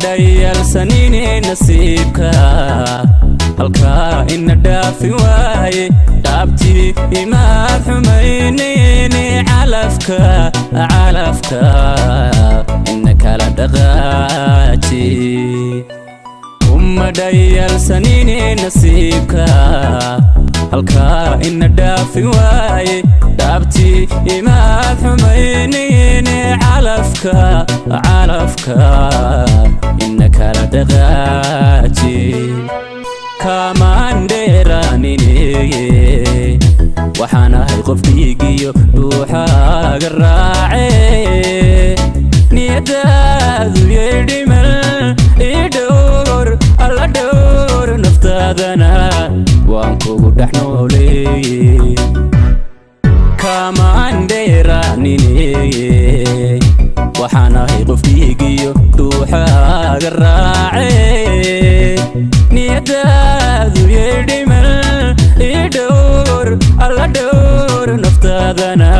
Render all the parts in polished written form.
Dhayalsanine nasiibka halkaa ina dhaafi waaye. Dhaabtii imaad xumaynayne, calafka, calafka ina kala dhaqaaji. Uma dhayalsanine nasiibka halkaa ina dhaafi waaye. Dhaabtii imaad xumaynayne, calafka, calafka ina kala dhaqaaji. Kaamaan dheeraanineye, waxaan ahay qof dhiigiyo dhuuxaaga raace. Niyadaadu yay dhimal, ii dhowr, alla dhowr naftaadana, waan kugu dhex nooleeye. Kaamaan dheeraanineye, waxaan ahay qof dhiigiyo dhuuxaaga raace. Niyadaadu yay dhimal, ii dhowr, alla dhowr naftaadana,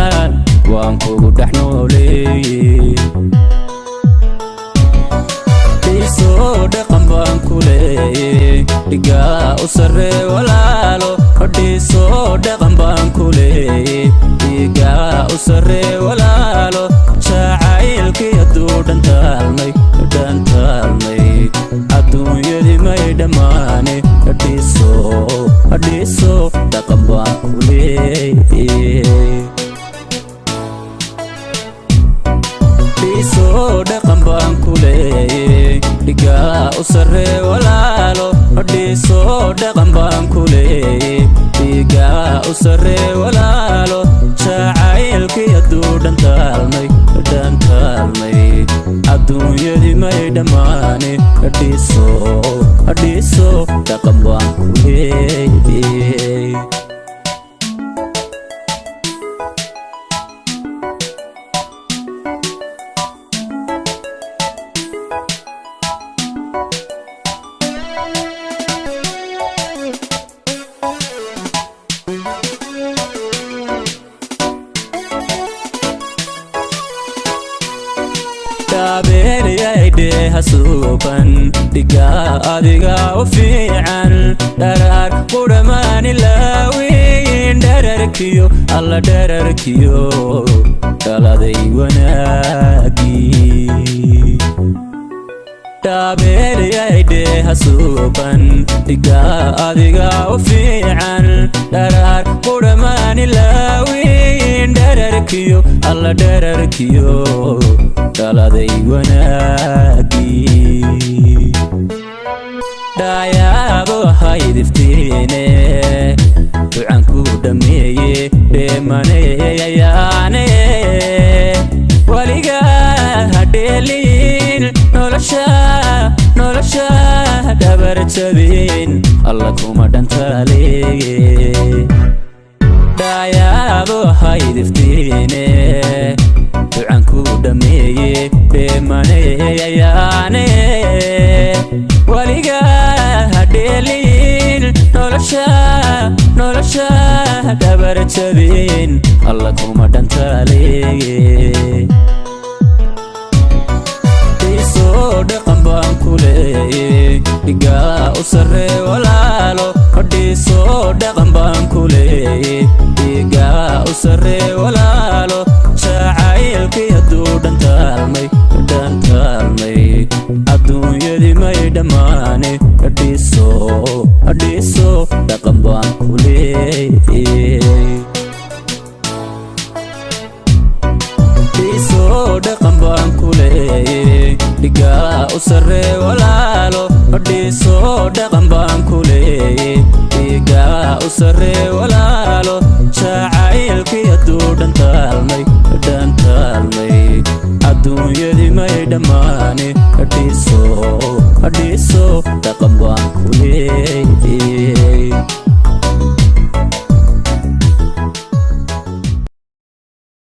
waan kugu dhex nooleeye. Dhiisoo dhaqan baan ku leeye, dhigaa u sarree walaalo. Dhiisoo dhaqan baan ku leeye, dhigaa u sarree walaalo. Jacaylkii hadduu dhantaalmay, dhantaalmay, adduunyadii may dhammaane. Dhiiso, dhiiso dhaqan baan ku leeye. Dhiisoo dhaqan baan ku leeye, dhigaa u sarree walaalo. Dhiisoo dhaqan baan ku leeye, dhigaa u sarree walaalo. Jacaylkii hadduu dhantaalmay, dhantaalmay, adduunyadii may dhammaane. Dhiiso, dhiiso dhaqan baan ku leeye. Dhaabeeryaydhe hasuuban, dhigaa adiga u fiican. Dharaar qudhamaani laawiin, dhararkiyo alla dhararkiyo dhaladay wanaagii. Dhaabeeryaydhe hasuuban, dhigaa adiga u fiican. Dharaar qudhamaani laawiin, dhararkiyo alla dhararkiyo dhaladay wanaagii. Dhaayaabo haydiftiine, ducanku dhammeeye dheemaneyayaane. Weligaa hadheeliin nolosha, nolosha dhabar jabin, alla kuma dhantaaleeye. Dhaayaabo haydiftiine, ducanku dhammeeye dheemaneyayaane. Weligaa hadheeliin nolosha, nolosha dhabar jabin, alla kuma dhantaaleeye. Dhiisoo dhaqan baan ku leeye, dhigaa u sarree walaalo. Dhiisoo dhaqan baan ku leeye, dhigaa u sarree walaalo. Jacaylkii hadduu dhantaalmay, dhantaalmay, adduunyadii may dhammaane.